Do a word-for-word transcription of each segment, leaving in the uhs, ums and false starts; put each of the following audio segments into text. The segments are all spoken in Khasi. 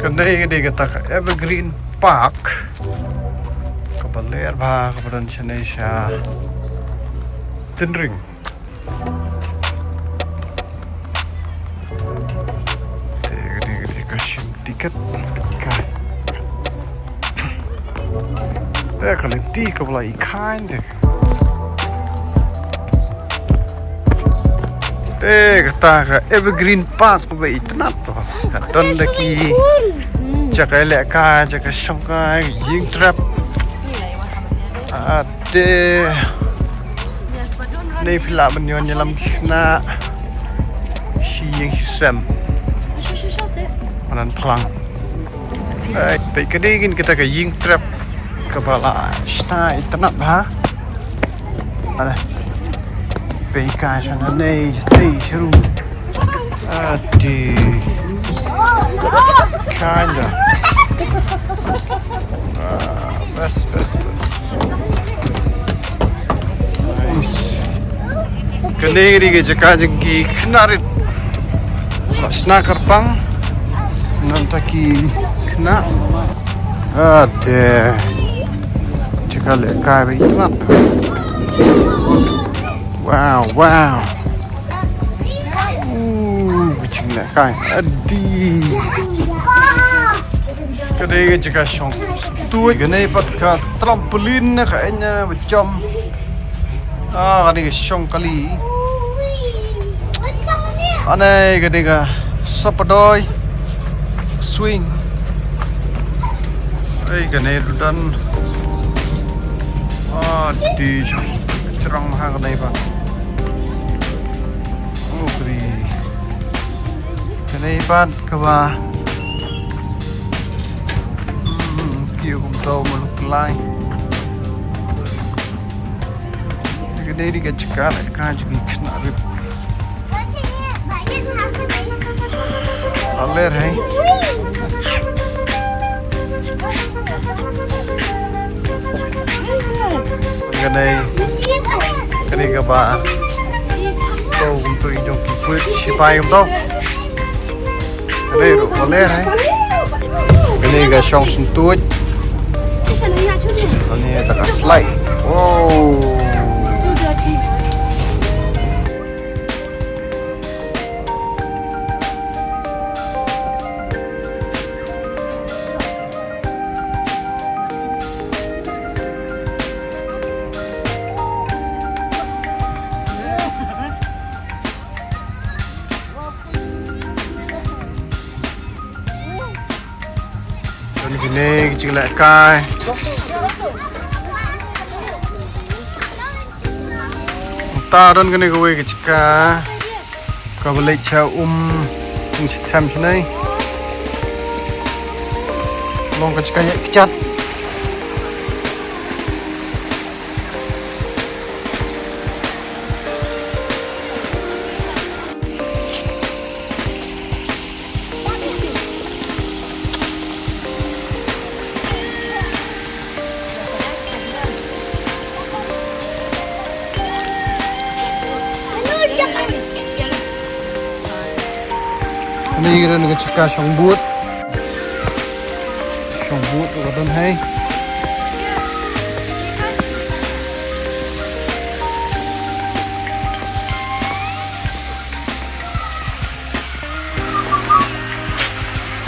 Kane ka dei kata ka Evergreen Park kaba ler bha kaba don shane sha Tynring. Te kane ka dei ka shim tiket. Ka te ka lynti kaba la i khain te. Eh, kata ka Evergreen Park ba itynnat to. Ka don da ki jaka lehkai, jaka shongkai, ïing trep. Ade. Nei phi lah ban ïoh ïalam ki khynnah. Shi ïing shi sem. Madan phlang. Eh, te ka dei kin kata ka ïing trep kaba la shna itynnat bha. Ala. Pei ka shana nei, tei shuru. Ati. Kanja. Ah, best, best, best. Nice. Kane ka dei ka jaka jong ki khynnah rit. Ba shna kyrpang. Nangta ki khynnah. Ate. Jaka lehkai ba itynnat. Wow, wow. Uh, ka jinglehkai. Adi. Ka dei ka jaka shong. Tuid, kane pat ka trampoline, ka enya ba jump. Ah, kane ka shong kali. Ane kane ka sapadoi. Swing. Ei, kane rudan. Ah, di shong. Jrong ha kane pat. Oh, kri. Kane pat kaba. Hmm, kiew kumto maluk lai. Ka dei ka jaka lehkai jong ki khynnah rit. Aler hai. Ka dei, ka dei kaba. To kumto i jong ki pulit sipai kumto. Kane ruh ka ler, eh. Kane ka shong sngewthuh. Kane ka slide. Wow. Don kine ki jaka lehkai. Mynta don kane kawei ka jaka kaba leit sha um, um shi them shane. Long ka jaka ïaid kjat. Kane ka don ka jaka shong boat. Shong boat ka don hai.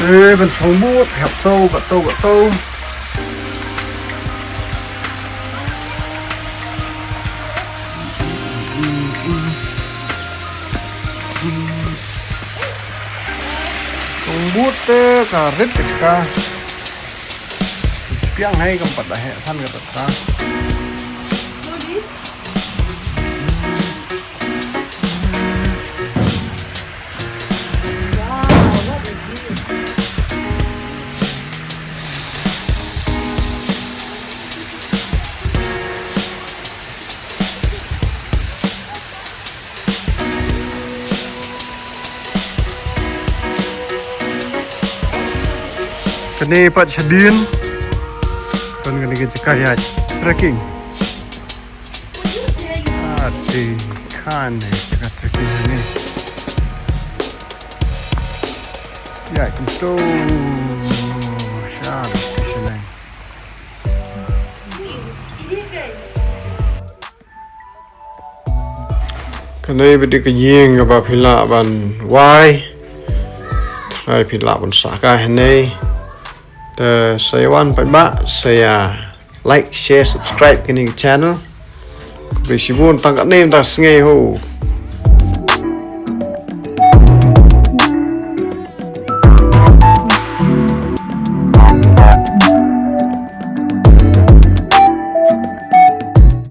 Eh, ban shong boat, hap so, kato, kato. Shong boat te ka rit ka jaka. Piang hai kam pat da heh than ka ta. Kane pat shadien. Kan kane ka jaka ïaid trekking. Ati kane ka trekking ne. Ya, itu. Share, share. Kane ba dei ka ïing kaba phi lah ban wai. Trai phi lah ban sah kai hangne. Te sa ïa wan pat ba sa ïa like, share, subscribe kane ka channel. Khublei shibun tang katne mynta ka sngi ho.